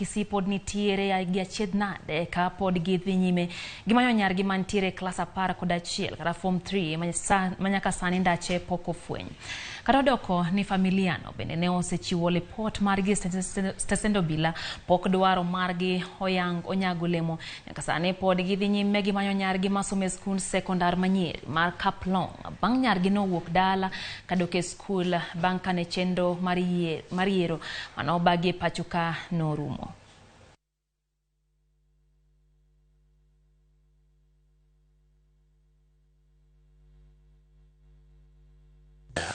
Kisii pod nitiere gi achiedh nade ka pod gidhi nyime gimanyo nyargi mantiere e klas 11 kata form 3 ma nyaka sani ndache pok ofweny. Kata odoko ni familiano bende ne osechiwo lipot margi stesend obila, pok dwaro margi onyago lemo. Nyaka sani pod gidhi nyime gimanyo nyargi masomo e skund sekondar ma Nyeri mar Kaplong bang' nyargi nowuok dala kadok e skul bang' kane chenro mar yiero manobagi e pacho ka norumo.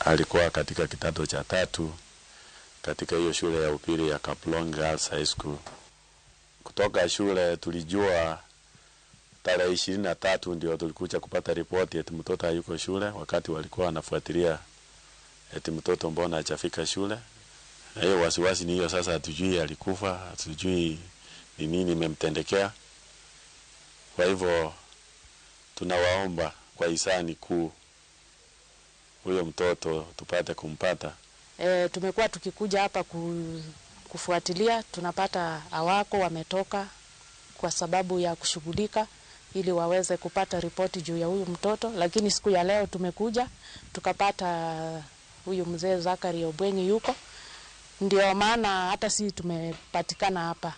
Alikuwa katika kidato cha tatu katika hiyo shule ya upili ya Kaplong Girls High School. Kutoka shule tulijua tarehe 23 ndio tulikuja kupata ripoti eti mtoto hayuko shule, wakati walikuwa wanafuatilia eti mtoto mbona hajafika shule. Na hiyo wasiwasi ni hiyo sasa, hatujui alikufa, hatujui ni nini imemtendekea. Kwa hivyo tunawaomba kwa hisani kuu huyo mtoto tupate kumpata. Tumekuwa tukikuja hapa kufuatilia, tunapata hawako, wametoka kwa sababu ya kushughulika ili waweze kupata ripoti juu ya huyu mtoto, lakini siku ya leo tumekuja tukapata huyu mzee Zachary Obwenyi yuko, ndio maana hata sisi tumepatikana hapa.